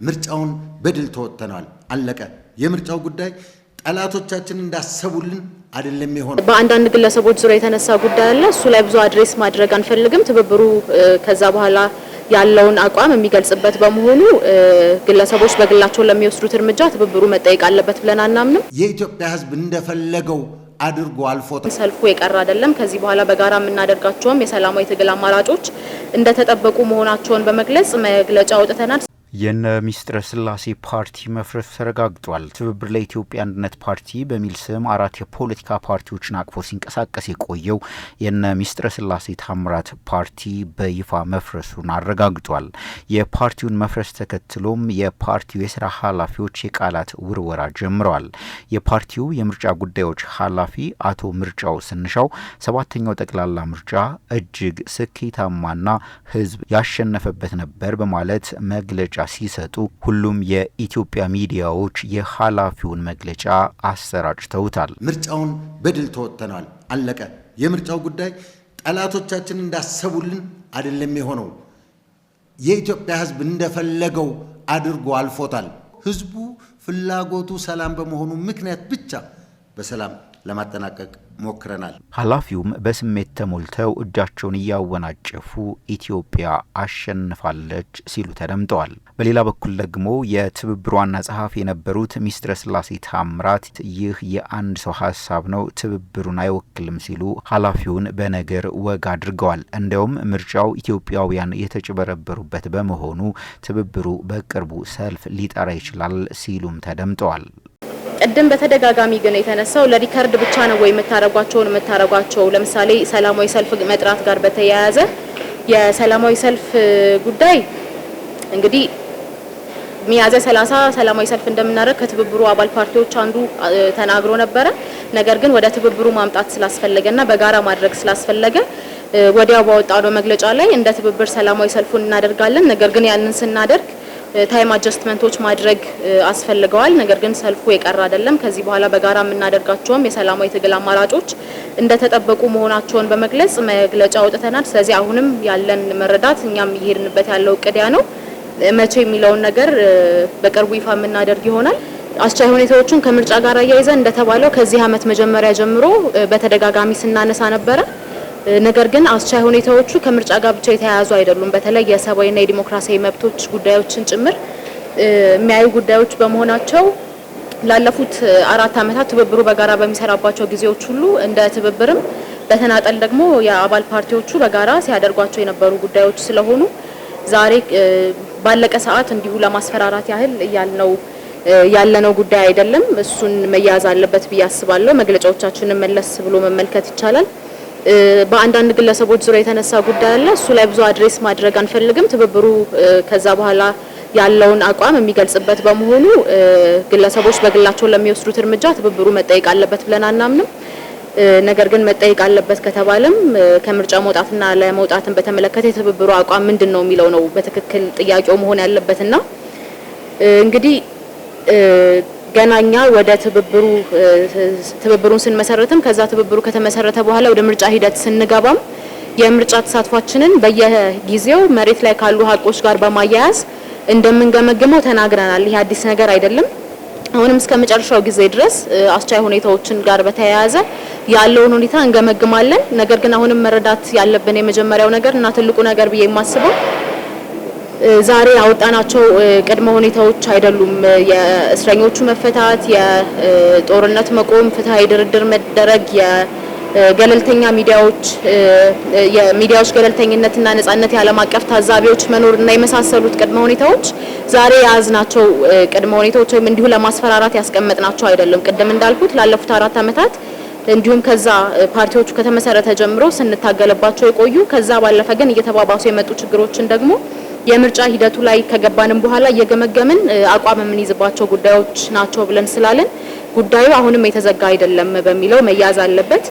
ምርጫውን በድል ተወጥተናል። አለቀ። የምርጫው ጉዳይ ጠላቶቻችን እንዳሰቡልን አይደለም የሆነው። በአንዳንድ ግለሰቦች ዙሪያ የተነሳ ጉዳይ አለ። እሱ ላይ ብዙ address ማድረግ አንፈልግም። ትብብሩ ከዛ በኋላ ያለውን አቋም የሚገልጽበት በመሆኑ ግለሰቦች በግላቸው ለሚወስዱት እርምጃ ትብብሩ መጠየቅ አለበት ብለን አናምንም። የኢትዮጵያ ሕዝብ እንደፈለገው አድርጎ አልፎታል። ሰልፉ የቀረ አይደለም። ከዚህ በኋላ በጋራ የምናደርጋቸውም የሰላማዊ ትግል አማራጮች እንደተጠበቁ መሆናቸውን በመግለጽ መግለጫ አውጥተናል። የነ ሚስጥረ ስላሴ ፓርቲ መፍረስ ተረጋግጧል። ትብብር ለኢትዮጵያ አንድነት ፓርቲ በሚል ስም አራት የፖለቲካ ፓርቲዎችን አቅፎ ሲንቀሳቀስ የቆየው የነ ሚስጥረ ስላሴ ታምራት ፓርቲ በይፋ መፍረሱን አረጋግጧል። የፓርቲውን መፍረስ ተከትሎም የፓርቲው የስራ ኃላፊዎች የቃላት ውርወራ ጀምረዋል። የፓርቲው የምርጫ ጉዳዮች ኃላፊ አቶ ምርጫው ስንሻው ሰባተኛው ጠቅላላ ምርጫ እጅግ ስኬታማና ሕዝብ ያሸነፈበት ነበር በማለት መግለጫ ሲሰጡ ሁሉም የኢትዮጵያ ሚዲያዎች የኃላፊውን መግለጫ አሰራጭተውታል። ምርጫውን በድል ተወጥተናል። አለቀ። የምርጫው ጉዳይ ጠላቶቻችን እንዳሰቡልን አይደለም የሆነው። የኢትዮጵያ ሕዝብ እንደፈለገው አድርጎ አልፎታል። ሕዝቡ ፍላጎቱ ሰላም በመሆኑ ምክንያት ብቻ በሰላም ለማጠናቀቅ ሞክረናል። ኃላፊውም በስሜት ተሞልተው እጃቸውን እያወናጨፉ ኢትዮጵያ አሸንፋለች ሲሉ ተደምጠዋል። በሌላ በኩል ደግሞ የትብብሩ ዋና ጸሐፊ የነበሩት ሚስጥረ ስላሴ ታምራት ይህ የአንድ ሰው ሀሳብ ነው፣ ትብብሩን አይወክልም ሲሉ ኃላፊውን በነገር ወግ አድርገዋል። እንዲያውም ምርጫው ኢትዮጵያውያን የተጭበረበሩበት በመሆኑ ትብብሩ በቅርቡ ሰልፍ ሊጠራ ይችላል ሲሉም ተደምጠዋል። ቅድም በተደጋጋሚ ግን የተነሳው ለ record ብቻ ነው ወይ የምታረጓቸው? ለምሳሌ ሰላማዊ ሰልፍ መጥራት ጋር በተያያዘ የሰላማዊ ሰልፍ ጉዳይ እንግዲህ ሚያዝያ 30 ሰላማዊ ሰልፍ እንደምናደርግ ከትብብሩ አባል ፓርቲዎች አንዱ ተናግሮ ነበረ። ነገር ግን ወደ ትብብሩ ማምጣት ስላስፈለገና በጋራ ማድረግ ስላስፈለገ ወዲያው ባወጣነው መግለጫ ላይ እንደ ትብብር ሰላማዊ ሰልፉን እናደርጋለን፣ ነገር ግን ያንን ስናደርግ time adjustment ኦች ማድረግ አስፈልገዋል። ነገር ግን ሰልፉ የቀረ አይደለም። ከዚህ በኋላ በጋራ የምናደርጋቸውም የሰላማዊ ትግል አማራጮች እንደተጠበቁ መሆናቸውን በመግለጽ መግለጫ አውጥተናል። ስለዚህ አሁንም ያለን መረዳት እኛም እየሄድንበት ያለው እቅድ ያ ነው። መቼ የሚለውን ነገር በቅርቡ ይፋ የምናደርግ ይሆናል። አስቻይ ሁኔታዎቹን ከምርጫ ጋር አያይዘን እንደተባለው ከዚህ ዓመት መጀመሪያ ጀምሮ በተደጋጋሚ ስናነሳ ነበረ። ነገር ግን አስቻይ ሁኔታዎቹ ከምርጫ ጋር ብቻ የተያያዙ አይደሉም። በተለይ የሰብአዊና የዲሞክራሲያዊ መብቶች ጉዳዮችን ጭምር የሚያዩ ጉዳዮች በመሆናቸው ላለፉት 4 ዓመታት ትብብሩ በጋራ በሚሰራባቸው ጊዜዎች ሁሉ እንደ ትብብርም በተናጠል ደግሞ የአባል ፓርቲዎቹ በጋራ ሲያደርጓቸው የነበሩ ጉዳዮች ስለሆኑ ዛሬ ባለቀ ሰዓት እንዲሁ ለማስፈራራት ያህል እያልነው ያለነው ጉዳይ አይደለም። እሱን መያዝ አለበት ብዬ አስባለሁ። መግለጫዎቻችንን መለስ ብሎ መመልከት ይቻላል። በአንዳንድ ግለሰቦች ዙሪያ የተነሳ ጉዳይ አለ። እሱ ላይ ብዙ address ማድረግ አንፈልግም። ትብብሩ ከዛ በኋላ ያለውን አቋም የሚገልጽበት በመሆኑ ግለሰቦች በግላቸው ለሚወስዱት እርምጃ ትብብሩ መጠየቅ አለበት ብለን አናምንም። ነገር ግን መጠየቅ አለበት ከተባለም ከምርጫ መውጣትና ለመውጣትን በተመለከተ የትብብሩ አቋም ምንድን ነው የሚለው ነው በትክክል ጥያቄው መሆን ያለበትና እንግዲህ ገናኛ ወደ ትብብሩን ስንመሰረትም ከዛ ትብብሩ ከተመሰረተ በኋላ ወደ ምርጫ ሂደት ስንገባም የምርጫ ተሳትፏችንን በየጊዜው መሬት ላይ ካሉ ሀቆች ጋር በማያያዝ እንደምንገመግመው ተናግረናል። ይህ አዲስ ነገር አይደለም። አሁንም እስከ መጨረሻው ጊዜ ድረስ አስቻይ ሁኔታዎችን ጋር በተያያዘ ያለውን ሁኔታ እንገመግማለን። ነገር ግን አሁንም መረዳት ያለብን የመጀመሪያው ነገር እና ትልቁ ነገር ብዬ የማስበው ዛሬ ያወጣናቸው ቅድመ ሁኔታዎች አይደሉም። የእስረኞቹ መፈታት፣ የጦርነት መቆም፣ ፍትሃዊ ድርድር መደረግ፣ የገለልተኛ ሚዲያዎች የሚዲያዎች ገለልተኝነትና ነጻነት፣ የዓለም አቀፍ ታዛቢዎች መኖር እና የመሳሰሉት ቅድመ ሁኔታዎች ዛሬ የያዝናቸው ቅድመ ሁኔታዎች ወይም እንዲሁ ለማስፈራራት ያስቀመጥናቸው አይደሉም። ቅድም እንዳልኩት ላለፉት 4 ዓመታት እንዲሁም ከዛ ፓርቲዎቹ ከተመሰረተ ጀምሮ ስንታገልባቸው የቆዩ ከዛ ባለፈ ግን እየተባባሱ የመጡ ችግሮችን ደግሞ የምርጫ ሂደቱ ላይ ከገባንም በኋላ እየገመገምን አቋም የምንይዝባቸው ጉዳዮች ናቸው ብለን ስላለን ጉዳዩ አሁንም የተዘጋ አይደለም በሚለው መያዝ አለበት።